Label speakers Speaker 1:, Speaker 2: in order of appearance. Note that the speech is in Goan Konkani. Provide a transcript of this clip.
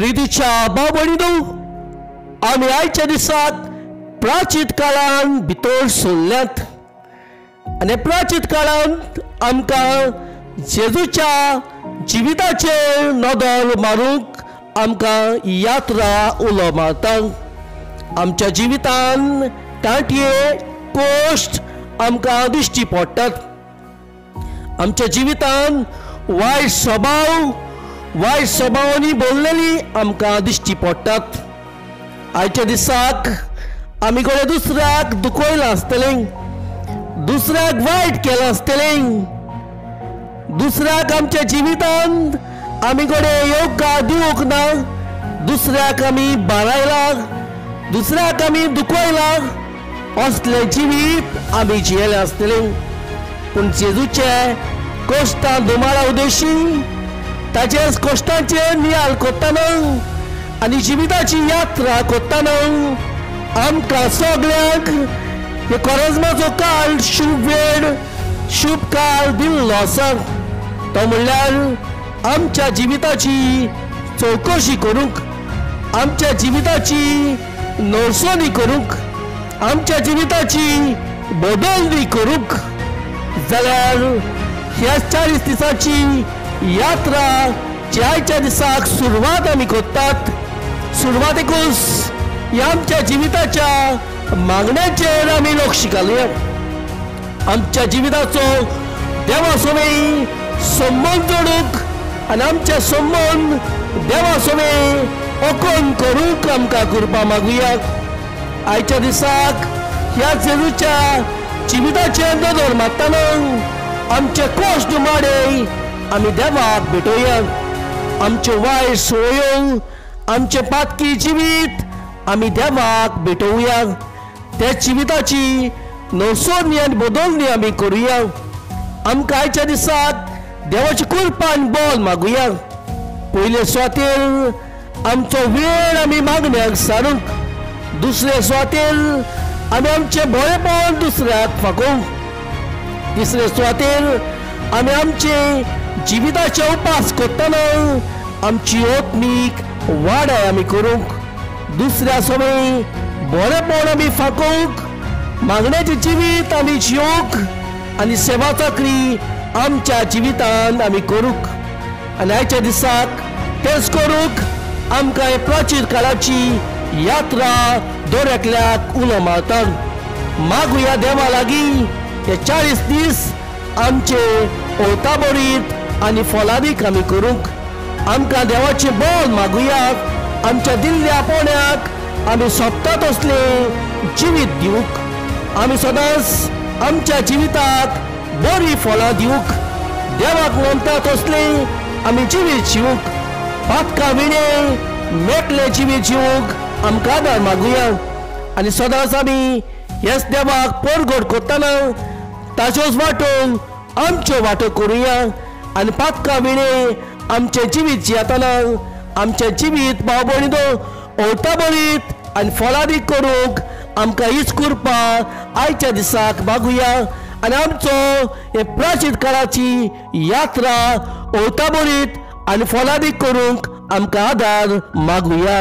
Speaker 1: प्रितीच्या भाव भयणींनो, आमी आयच्या दिसाक प्राचीन काळान भितर सरल्यात आनी प्राचीन काळांत आमकां जेजूच्या जिविताचेर नदर मारूंक आमकां यात्रा उलो मारता। आमच्या जिवितान कांटये कोश्ट आमकां दिश्टी पडटात। आमच्या जिवितान वायट स्वभाव, वायट स्वभावांनी बोल्लेली आमकां दिश्टी पडटात। आयच्या दिसाक आमी कोणे दुसऱ्याक दुखयलां आसतलें, दुसऱ्याक वायट केलां आसतलें, दुसऱ्याक आमच्या जिवितांत आमी कोणे येवकार दिवंक ना, दुसऱ्याक आमी बारायला, दुसऱ्याक आमी दुखयला, असलें जिवीत आमी जियेलें आसतलें। पूण जेजूचे कश्टां दुमाळा उद्देशी ताचेच कश्टांचेर नियाळ करतना आनी जिविताची यात्रा करतना आमकां सगळ्यांक हे कोरेज्माचो काळ शुभ वेळ, शुभ काळ दिल्लो आसा। तो म्हणल्यार आमच्या जिविताची चवकशी करूंक, आमच्या जिविताची नरसणी करूंक, आमच्या जिविताची बदलणी करूंक। जाल्यार ह्या 40 दिसांची यात्रा जी आयच्या दिसाक सुरवात आमी करतात, सुरवातेकूच ह्या आमच्या जिविताच्या मागण्याचेर आमी लक्ष घालुया। आमच्या जिविताचो देवा सवें संबंद जोडूंक आनी आमचे संबंद देवा सवें ओकोन करूंक आमकां कृपा मागुया। आयच्या दिसाक ह्या जेजूच्या जिविताचेर नदर मारतना आमचे कश्ट माडे आमी देवाक भेटोवया। आमच्यो वायट संवयो, आमचें पातकी जिवीत आमी देवाक भेटोवया। त्या जिविताची नसोनी आनी बदलणी आमी करुया। आमकां आयच्या दिसाक देवाची कृपा आनी बल मागुया। पयले सुवातेर आमचो वेळ आमी मागण्याक सारूंक, दुसरे सुवातेर आमी आमचें बरेपण दुसऱ्याक फाकोवंक, तिसरे सुवातेर आमी आमचे जिविताचे उपास करतना आमची आत्मीक वाडाय आमी करूंक, दुसऱ्या सवें बरेपण आमी फाकोवंक, मागण्याचें जिवीत आमी जियोवंक आनी सेवा चाकरी आमच्या जिवितांत आमी करूंक। आनी आयच्या दिसाक तेच करूंक आमकां हे प्राचीन काळाची यात्रा दर एकल्याक उलो मारता। मागुया देवा लागीं हे 40 दीस आमचे ओताबरीत आनी फलादीक आमी करूंक। आमकां देवाचें बल मागुया। आमच्या दिल्ल्या पोण्याक आमी सोदता तसलें जिवीत दिवंक, आमी सदांच आमच्या जिविताक बरी फळां दिवंक, देवाक मानता तसलें आमी जिवीत जिवंक, पातकां विणें मेकलें जिवीत जिवंक आमकां आदार मागुया। आनी सदांच आमी हेच देवाक परगट करतना ताच्योच वाटो आमच्यो वाटो करुया आनी पातकां विणें आमचें जिवीत जियेतना आमचें जिवीत भाव भयणींनो ओताबरीत आनी फळादीक करूंक आमकां हीच कृपा आयच्या दिसाक मागुया। आनी आमचो हे प्राचीन काळाची यात्रा ओताबरीत आनी फळादीक करूंक आमकां आदार मागुया।